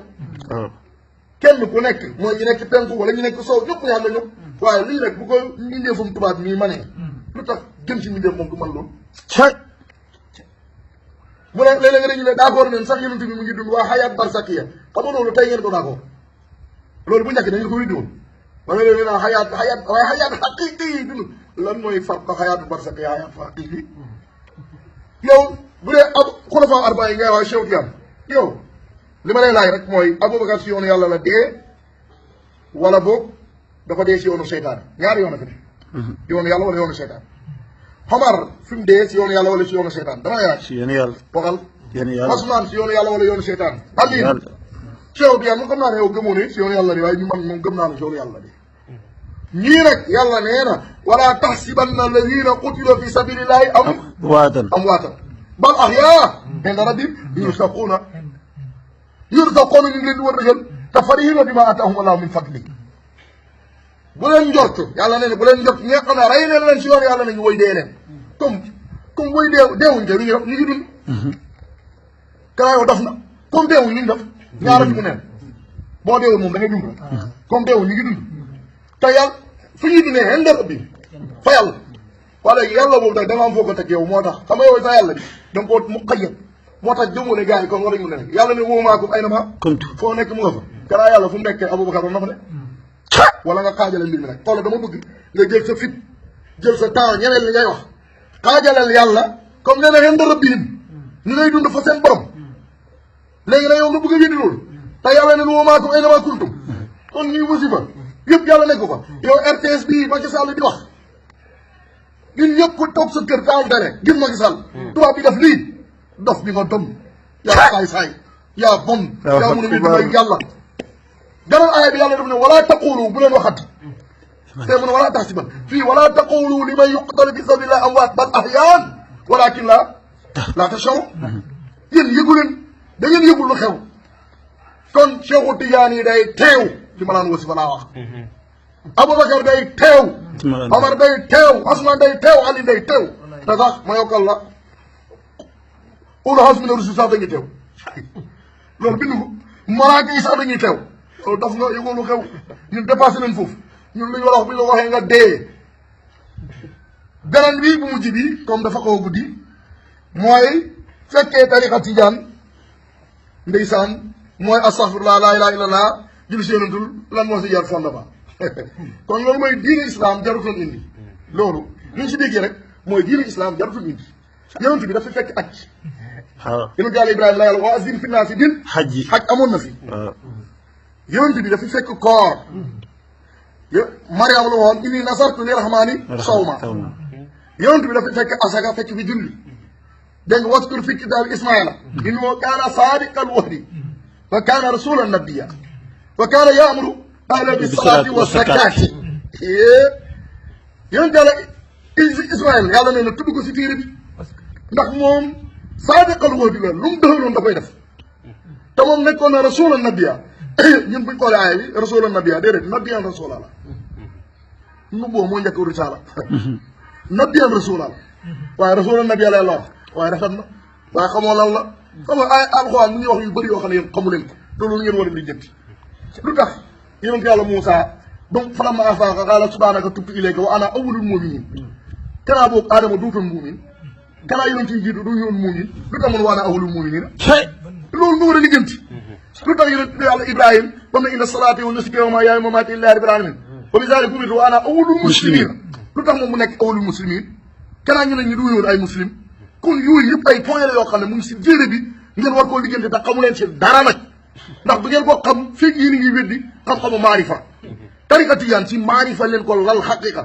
kenn ku nekk mooy ñu nekk penku wala ñu nekk soow ñëpp mu ngi xam ne ñëpp waaye lii rek bu ko mbindeefum tubaab mii manee lu tax gën ci mbindeef moom du man loolu mu ne léeg-léeg nga dañu ne d'accord neen sax yonent bi mu ngi dund waa xayaat barsakiya xam nga loolu tey ngeen ko d'accord loolu bu njëkk dañu ko weddi woon ma ne leen naa xayaat waaye xayaat xaqiqi yi dund lan mooy farq xayaatu barsakiya xayaat xaqiqi yow bu dee ab xulafa arba yi ngay wax Cheikh Tidiane yow li ma lay laaj rek mooy Aboubacar si yoonu yàlla la dee wala boog dafa dee si yoonu seytaan ñaari yoon a fi ne yoonu yàlla wala yoonu seytaan Omar fi mu dee si yoonu yàlla wala si yoonu seytaan dama lay laaj si yoonu yàlla waxal yoonu yàlla Ousmane si yoonu yàlla wala yoonu seytaan Aliou Cheikh Tidiane moom xam naa ne yow gëmoo ne si yoonu yàlla de waaye ñu man moom gëm naa ne si yoonu yàlla de ñii nag yàlla nee na wala taxsibanna alladina qutilu fi sabilillahi amwaatan bal ahyaa inda rabbihim yurzaquuna ñu ngi leen di war a jël te farihiina bimaa aataahum allahu min fadli bu leen njort yàlla nee na bu leen njort ñi nga xam ne rey leen si yoon yàlla nañu woy dee leen comme woy deewuñ te ñu ngi dund kanaa yow daf na comme deewuñ ñu ngi def ñaara ci mu neen boo deewul moom da ngay dund comme deewuñ ñu ngi dund te yàlla fu ñuy dundee inda rabbihim fa yàlla waa léegi yàlla boobu nag da nga am foo ko teg yow moo tax xam nga yow sa yàlla bi da nga koo mu xëyat moo tax jëmoo ne gars yi kon war nañu mun a nekk yàlla ne woo maakum ay na ma foo nekk mu nga fa kanaa yàlla fu mu nekkee Aboubacar war na fa ne wala nga xaajale mbir mi nag xoolal dama bëgg nga jël sa fit jël sa temps ñeneen li ngay wax xaajalal yàlla comme nee na inda rabbihim ñu ngay dund fa seen borom léegi nag yow nga bëgg a wéddi loolu te yàlla ne woo maakum ay na ma kuntum kon ñuy musiba yëpp yàlla nekk ko fa yow RTS bii Macky Sall di wax ñun ñëpp ku toog sa kër taal dare gis Macky Sall tubaab bi def lii dof bi nga don yaa saay yaa bon yaa mun a wéddi may yàlla ganal aaya bi yàlla def ne wala taqulu bu leen waxat te mu ne wala taxsiban fii wala taqulu liman yuqtalu fi sabilillah amwaat bal ahyaan walakin la tash'uruun yéen yëgu leen da ngeen yëgul lu xew kon Cheikhu Tidiane yi day teew ci malaan wasifa laa wax Aboubacar day teew Omar day teew Ousmane day teew Ali day teew te sax ma yokkal la ulul azmi mina rusul sax dañuy teew loolu bindu ko maraaka yi sax dañuy teew loolu daf nga yëgoo lu xew ñun dépassé nañ foofu ñun lu ñu war a wax bu ñu la waxee nga dee beneen bi bu mujj bi comme dafa xaw a guddi mooy fekkee tariqa tijaan ndeysaan mooy astaghfirullah laa ilaaha illallah julli si yonentul lan moo si jar fondement kon loolu mooy diine islam jarutoon indi loolu li ñu si déggee rek mooy diine islam jarutoon indi yonent bi dafa fekk aj yonent yàlla Ibrahima la yàlla wa azim fi naasi bil xaj amoon na fi yonent bi dafa fekk koor Mariam la woon inni nasartu lirrahmani sawma yonent bi dafa fekk asaka fekk bi julli dégg nga waskur fi kitaab Ismaila innahu kaana saadiqal wa'di wa kaana rasulan nabiyya wa kaana ya'muru ahlahu bis-salaati wa zakaati yonent yàlla Ismaila yàlla nee na tudd ko si téere bi ndax moom saadiqal wa'di la lu mu dëxaloon da koy def te moom nekkoon na rasulan nabiyya ñun buñ xoolee aaya bi rasulan nabiyya déedéet nabiyyan rasula la nubboo moo njëkk risaala nabiyyan rasula la waaye rasulan nabiyya la wax waaye rafet na waaye xamoo lan la xam nga ay alxuraan mu ngi wax yu bëri yoo xam ne yéen xamu leen ko te loolu ngeen war a lijjanti lu tax yonent yàlla Muusaa donc falammaa afaaqa qaala subhaanaka tubtu ilayka wa ana awwalul mu'miniin kanaa boobu Adama duutoon muumin kanaa yonent yi jiitu du yoon muumin lu tax mun wa ana awwalul mu'miniin loolu nga war a lijjanti lu tax yonent yàlla Ibrahima ba mu ne inna salaati wa nusuki wa mahyaaya wa mamaati lillaahi rabbil aalamiin wa bizaalika umirtu wa ana awwalul muslimiin lu tax moom mu nekk awwalul muslimiin kanaa ñu ne ñu du yoon ay muslim kon yooyu yëpp ay point la yoo xam ne mu ngi si jéere bi ngeen war koo liggéeyante te xamu leen si dara nag ndax bu ngeen ko xam fekk yéen a ngi weddi xam-xamu maarifa tariqa tijaan si maarifa leen ko lal xaqiqa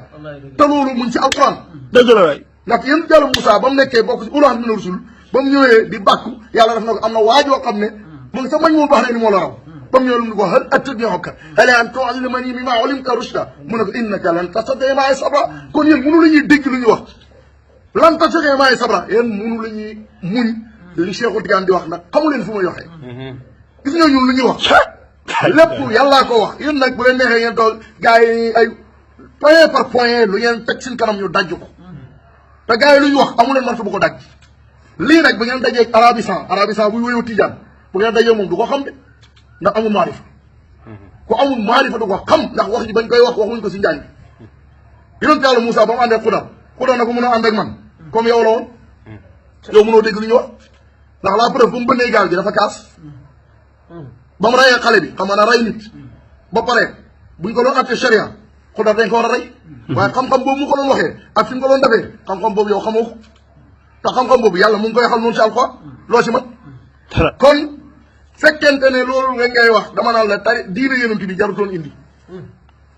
te loolu mu ngi si alquran dëgg la waay ndax yéen jàll Moussa ba mu nekkee bokk si ulul azmi mina rusul ba mu ñëwee di bàkku yàlla def na ko am na waajoo xam ne mu ngi sa mañ moom baax ne ni moo la raw ba mu ñëwee lu mu ko hal attabi'uka alaa an tu'allimanii mimmaa 'ullimta rushdan mu ne ko innaka lan tastatii'a ma'iya sabra kon yéen mënu la ñuy dégg lu ñu wax lan tastatii'a ma'iya sabra yéen mënu la ñuy muñ li Cheikhou Tidiane di wax nag xamu leen fu muy waxee gis nga ñun lu ñuy wax lépp yàllaa ko wax yéen nag bu leen neexee ngeen toog gars yi ay point par point lu ngeen teg seen kanam ñu dajj ko te gars yi lu ñu wax amu leen marta bu ko daj lii nag bu ngeen dajee arabisan buy wéyoo Tidiane bu ngeen dajee moom du ko xam de ndax amul maarifa ku amul maarifa du ko xam ndax wax ji bañ koy wax waxuñ ko si njaañ bi yonent yàlla Moussa ba mu àndee Xudar na ko mën a ànd ak man comme yow la woon yow mënoo dégg lu ñu wax ndax la preuve bu mu bënnee gaal gi dafa kaas ba mu rayee xale bi xam nga na rey nit ba pare buñ ko doon atte charia Xudar dañ ko war a rey waaye xam-xam boobu mu ko doon waxee ak fi mu ko doon defee xam-xam boobu yow xamoo ko te xam-xam boobu yàlla mu ngi koy xal noonu si alxuraan loo si man kon fekkente ne loolu nga ngay wax dama naan la tari diine yonent bi jarutoon indi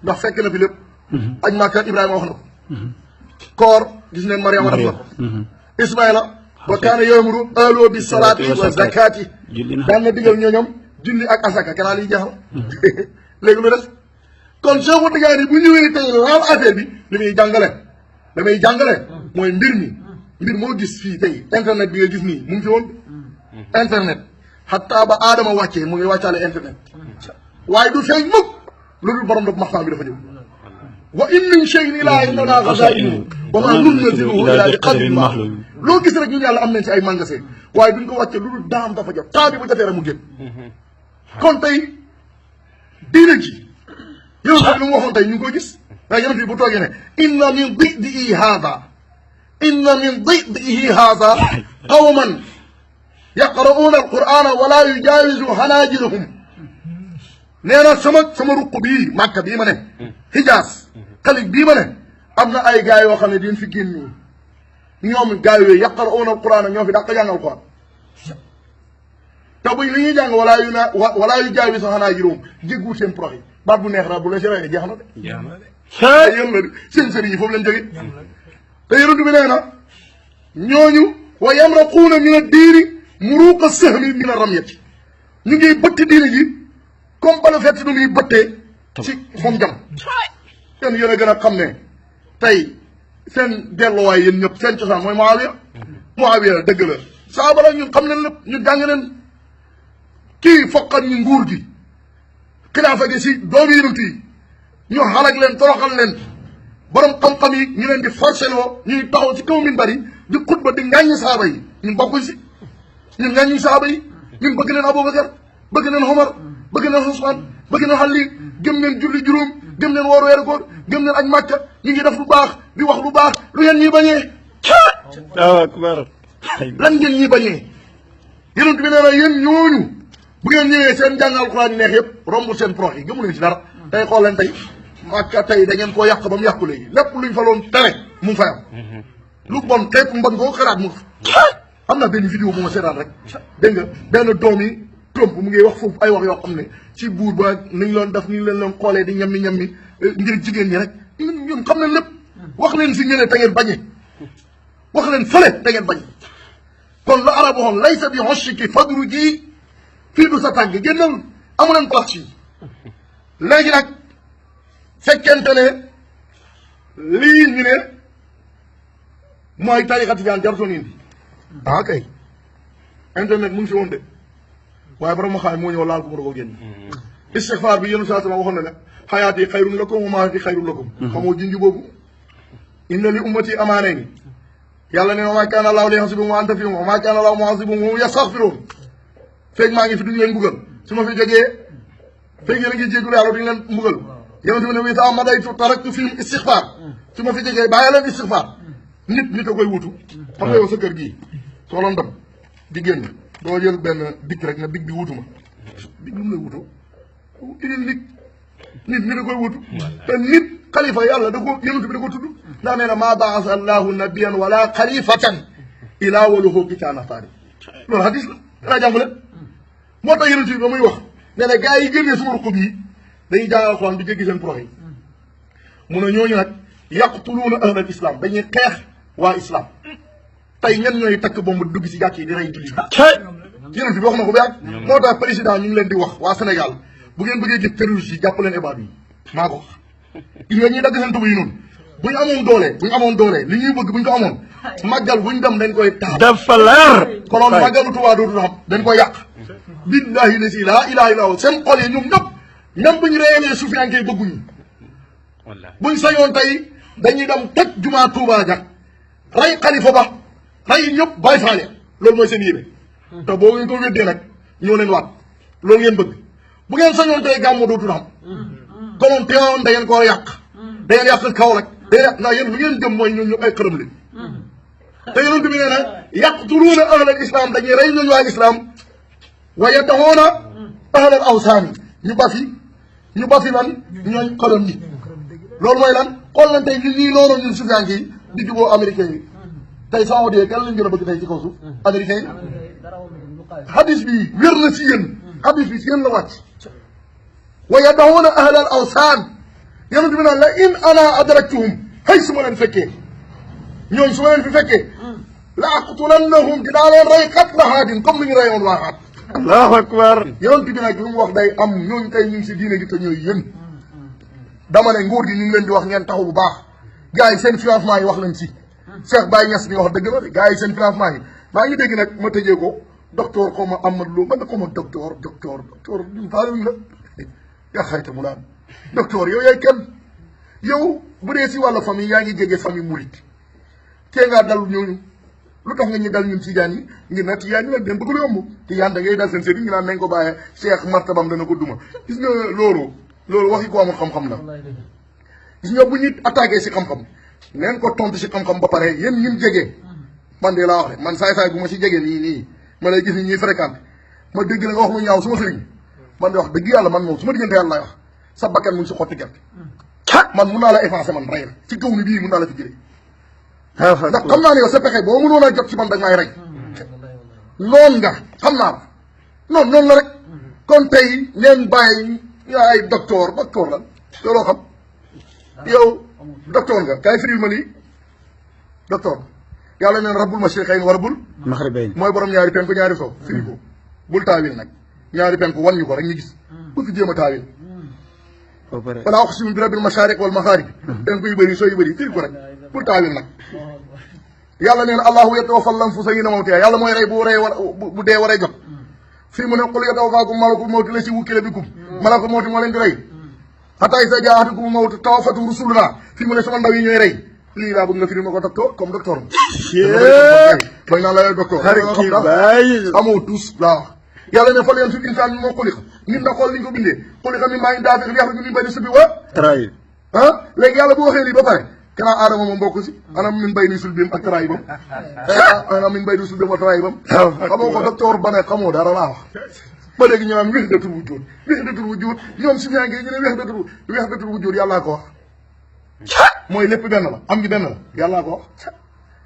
ndax fekk na fi lépp aj Makka Ibrahima wax na ko koor gis neen Mariama def na ko Ismaïla wa kaana ya'muru ahlahu bis salaati wa zakaati daan na digal ñooñom julli ak asaka kanaa liy jeexal léegi lu des kon Cheikhou Tidiane bu ñëwee tey laal affaire bi li muy jàngale mooy mbir moo gis fii tey internet bi nga gis nii mu ngi fi woon internet xataa ba Adama wàccee mu ngi wàccaale internet waaye du feeñ mukk loolu borom da maxtaan bi dafa ñëw wa in min shay'in illaa indanaa xazaa'inuhu wa maa nunazziluhu illaa bi qadarin ma'luum loo gis rek ñun yàlla am nañ si ay magasin waaye duñ ko wàccee lu dul daam dafa jot temps bi bu jotee rek mu génn kon tey diine ji yonent bi lu mu waxoon tey ñu ngi koy gis waaye yonent bi bu toogee ne inna min didihi haada qawman yaqra'uuna alqur'aana wa laa yujaawizu hanaajirahum nee na sama ruq bii Màkka bii ma ne Hijaas xalif bii ma ne am na ay gars yoo xam ne dañ fi génn ñoom gars yooyu yaqra'uuna alqur'aana ñoo fi dàq jàng alqur'aan te buñ li ñuy jàng walaa yujaawizu hanaajirahum jéggu seen prox baat bu neex na bu la si rey jeex na de. jeex na de. yéen la seen sëriñ yi foofu lañ jógee. te yonent bi nee na ñooñu wa yamraquuna min ad-diini muruuqa sahmi min ar-ramyati ñu ngi bëtt diine ji comme balu fett nu muy bëttee ci fam jam. yéen a gën a xam ne tey seen delluwaay yéen ñëpp seen cosaan mooy Muawiya dëgg la saaba la ñun xam nañ lépp ñu jàng leen kii foqal ñu nguur gi. xilaafa gi si doomu yonent yi ñu xalak leen toroxal leen borom xam-xam yi ñu leen di forcé loo ñuy taxaw ci kaw minbar yi di xutba di ngàññi saaba yi ñun bokkuñ si ñun ngàññi saaba yi ñun bëgg leen Aboubacar bëgg leen Omar bëgg leen Ousmane bëgg leen Ali gëm leen julli juróom gëm leen woor weeru koor gëm leen aj Màkka ñu ngi def lu baax di wax lu baax lu ngeen ñuy bañee lan ngeen ñuy bañee yonent bi nee na yéen ñooñu bu ngeen ñëwee seen jàngal Alxuraan yi neex yëpp rombul seen prox yi gëmu leen ci dara tey xool leen tey Màkka tey da ngeen koo yàq ba mu yàqu léegi lépp luñ fa loon tere mu ngi fay am lu bon xeetu mbon koo xalaat mu am na benn vidéo bu ma seetaan rek dégg nga benn doom yi Trump mu ngi wax foofu ay wax yoo xam ne ci buur ba niñ loon def niñ leen loon xoolee di ñammi ngir jigéen ñi rek ñun xam nañ lépp wax leen si ñeneen te ngeen bañee wax leen fële te ngeen bañ kon la arab waxoon laysa bi hoshiki fadru ji fii du sa tàgg génnal amu leen place fii léegi nag fekkente ne lii ñu ne mooy tariqa tijaan jartoon indi ah kay internet mu ngi fi woon de waaye borom ma xaay moo ñëw laal ko mën a ko génn istixfaar bi yéen saa sama waxoon na ne xayaati xayrun lakum wa mamaati xayrun lakum xamoo jinju boobu inna li ummati amaanayni yàlla ne wa maa kaana allaahu liyu'azzibahum wa anta fiihim wa maa kaana allaahu mu'azzibahum wa hum yastaghfiruun feeg maa ngi fi duñu leen mbugal su ma fi jógee feeg yéen a ngi jégalu yàlla duñu leen mbugal yéen tamit ne wa izaa madaytu taraktu fiihim istixfaar su ma fi jógee bàyyi leen istixfaar nit a koy wutu xam nga yow sa kër gii soo doon dem di génn doo jël benn dikk rek na dig bi wutu ma dig lu mu lay wutu idil dig nit a koy wutu te nit xalifa yàlla da ko yonent bi da ko tudd ndax nee na maa baasa allahu nabiyan wala xalifatan ilaa walahu kitaana taari loolu hadis la danaa jàngale moo tax yonent bi ba muy wax nee na gars yi génnee suma ruqub yi dañuy jàngal Alxuraan di jéggi seen projet yi mun a ñooñu nag yaqtuluuna ahlal islam dañuy xeex waa islam tey ñen ñooy takk bomb dugg si jàkk yi di rey julli yonent bi wax na ko ba yàgg moo tax président ñu ngi leen di wax waa Sénégal bu ngeen bëggee gis terroriste yi jàpp leen ibaadu yi maa ko wax gis nga ñuy dagg seen tuba yi noonu bu ñu amoon doole li ñuy bëgg bu ñu ko amoon màggal bu ñu dem dañ koy taal dafa leer konoon màggalu Tuubaa dootul xam dañ koy yàq billahi la si laa ilaha illa seen xol yi ñoom ñëpp même bu ñu reyenee sufiyanke yi bëgguñu buñ sañoon tey dañuy dem toj jumaa Tuubaa jak rey xalifa ba rey ñëpp bàyyi faale loolu mooy seen yéene te boo ngeen ko weddee nag ñoo leen waat loolu ngeen bëgg bu ngeen sañoon tey gàmmu dootul xam konoon teewoon da ngeen ko war a yàq da ngeen yàq Kaolack da ngeen yàq ndax yéen lu ngeen jëm mooy ñoom ñëpp ay xërëm leen te yonent bi nee na yaqtuluuna ahlal islam dañuy rey ñooñu waa islam wa yad'uuna ahlal awsaani ñu bafi lan ñooñ xërëm yi loolu mooy lan xool nañ tey li ñuy noonu ñun sufiyanke yi di juboo américain yi tey saoudien kan lañ gën a bëgg tey ci kaw suuf américain yi hadis bi wér na si yéen hadis bi si yéen la wàcc wa yad'uuna ahlal awsaan yonent bi naan la in ana adraktuhum xëy su ma leen fekkee ñooñu su ma leen fi fekkee la aqtulannahum dinaa leen rey qatla haadin comme ni ñu reyoon waa Haad allahu akbar yonent bi nag lu mu wax day am ñooñu tey ñu ngi si diine gi te ñooy yéen dama ne nguur gi ñu ngi leen di wax ngeen taxaw bu baax gars yi seen financement yi wax lañ si Cheikh Baye Niass mi wax dëgg la de gars yi seen financement yi maa ngi dégg nag ma tëjee ko docteur xaw ma Amadou Lo man na xaw ma docteur ñun faaluñ la yaa xayta mu naan docteur yow yaay kenn yow bu dee si wàllu famille yaa ngi jege famille murit tee ngaa dal ñooñu lu tax nga ñu dal ñun tijaan yi ngir nag tijaan yi nag den bëgg lu yomb tijaan da ngay dal seen sëriñ ñu naan nañ ko bàyyee Cheikh martabam dana ko duma gis nga loolu waxi ko amul xam-xam la gis nga bu ñu attaqué si xam-xam neen ko tontu si xam-xam ba pare yéen ñun jege man de laa wax de man saay-saay bu ma si jege nii ma lay gis ni ñuy fréquente ma dégg la nga wax lu ñaaw suma sëriñ man de wax dëgg yàlla man moom su ma diggante yàlla laay wax sa bakkan mu ngi si xotti gerte man mun naa la effacer man rey la ci kaw ni bii mun naa la fi jëlee ndax xam naa ne yow sa pexe boo mënoon a jot ci man da nga may rey noonu nga xam naa la noonu la rek kon tey neen bàyyi ay docteur lan looloo xam yow docteur nga kaay firil ma lii docteur yàlla neen rabbul mashriqayn wa rabbul maxribayn mooy borom ñaari penku ñaari soo firi ko bul taawil nag ñaari penku wan ñu ko rek ñu gis bu fi jéem a taawil wala uqsimu bi rabbil mashariq wal magharib penku yu bëri soo yu bëri firi ko rek bul taawil nag yàlla neen allahu yatawaffal anfusa hiina mawtihaa yàlla mooy rey bu dee waree jot fii mu ne qul yatawaffaakum malakul mawti lazii wukkila bikum malakul mawti moo leen di rey hattaa izaa jaa ahadakumul mawtu tawaffatu rusulunaa fii mu ne sama ndaw yi ñooy rey lii laa bëgg nga firi ma ko docteur comme docteur bañ naa la docteur amoo tous laa wax yàlla ne fal yanzur insaan mimmaa xuliqa nit na xool li ñu ko bindee xuliqa min maa'in daafiq yaxruju min bayni sulbi wa taraa'iib léegi yàlla bu waxee lii ba pare kanaa aadama moom bokk si anam min bayni sulbihim ak taraa'ibam anam min bayni sulbihim wa taraa'ibam xamoo ko docteur ba ne xamoo dara laa wax ba léegi ñu naan wahdatul wujuud ñoom si ñaa ngi ñu ne wahdatul wujuud yàllaa ko wax mooy lépp benn la am gi benn la yàllaa ko wax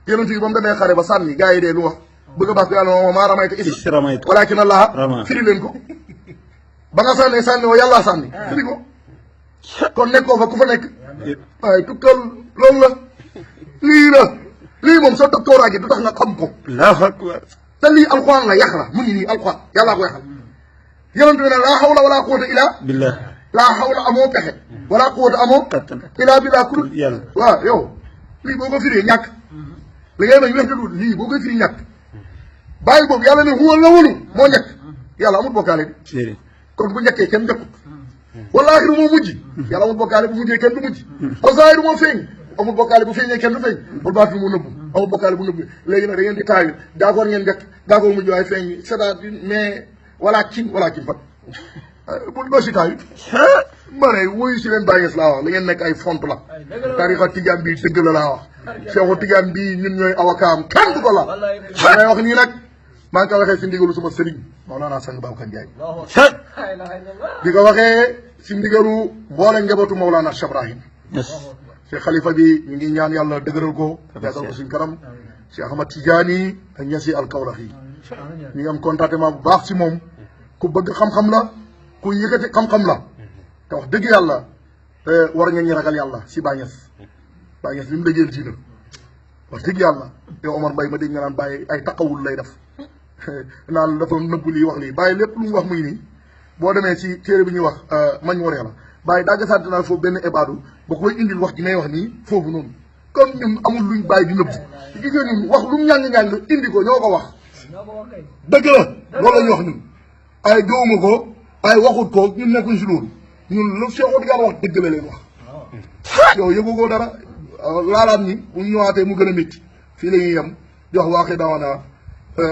yonent yi ba mu demee xare ba sànni gars yi dee lu wax bëgg a baax ko yàlla moom maa ramayta is ramayta walaakin Allaah firi leen ko ba nga sànni woo yàllaa sànni firi ko kon nekkoo fa ku fa nekk waaye tukkal loolu la lii moom sa doctorat gi du tax nga xam ko. Allahu akbar te lii alquran la yàq la mu ngi nii alquran yàllaa ko yàqal yonent bi ne laa hawla wala quwwata illa billah laa hawla amoo pexe wala quwwata amoo illa billah ku yàlla waaw yow lii boo ko firee ñàkk li ngay bañ wexte du lii boo ko firi ñàkk bàyyi boobu yàlla ne huwa lawalu moo ñàkk yàlla amul bokkaale bi kon bu njëkkee kenn njëkkut wala axiru moo mujj yàlla amul bokkaale bu mujjee kenn du mujj wa zaahiru moo feeñ amul bokkaale bu feeñee kenn du feeñ wal baatinu moo nëbbu amul bokkaale bu nëbbu léegi nag da ngeen di taayu d'accord ngeen njëkk d'accord mujj waaye feeñ c'est-à-dire mais wala kin fat bul doo si taayu ma ne wuyu si leen bàyyi laa wax la ngeen nekk ay font la tarixa tijaan bi dëgg la laa wax Seexu Tijaan bii ñun ñooy avocat am kenn du ko la may wax nii nag maa ngi ko waxee si ndigalu suma sëriñ Mawlana Sang Babacar Ndiaye di ko waxee si ndigalu boole njabootu Mawlana Cheikh Ibrahim si xalifa bi ñu ngi ñaan yàlla dëgëral ko yàggal ko suñ kanam si Ahmad Tidiane ak Ñasi Alkawlax yi ñu ngi am contentement bu baax si moom ku bëgg xam-xam la ku yëkkati xam-xam la te wax dëgg yàlla war nga ñu ragal yàlla si Baay Ñas Baay Ñas li mu dëggeel ci la wax dëgg yàlla yow Omar Mbaye ma dégg nga naan bàyyi ay taqawul lay def naan dafa nëbb lii wax lii bàyyi lépp lu mu wax muy nii boo demee si téere bi ñuy wax mañ waree la bàyyi dagg sant naa foofu benn ibaadu ba koy indil wax ji may wax nii foofu noonu comme ñun amul luñ bàyyi di nëbb gis nga ñun wax lu mu ñàng-ñàng indi ko ñoo ko wax dëgg la loolu la ñu wax ñun ay gëwuma ko ay waxut ko ñun nekkuñ si loolu ñun lu Seexu Tijaan wax dëgg la leen wax yow yëgu ko dara laalaat ñi bu ñu ñëwaatee mu gën a métti fii la ñuy yem jox waaxee daawana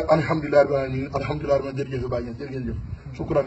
alhamdulilah rabbil alamin alhamdulilah rabbil jërëjëf Baye Niass jërë ngeen jëf sukkuraan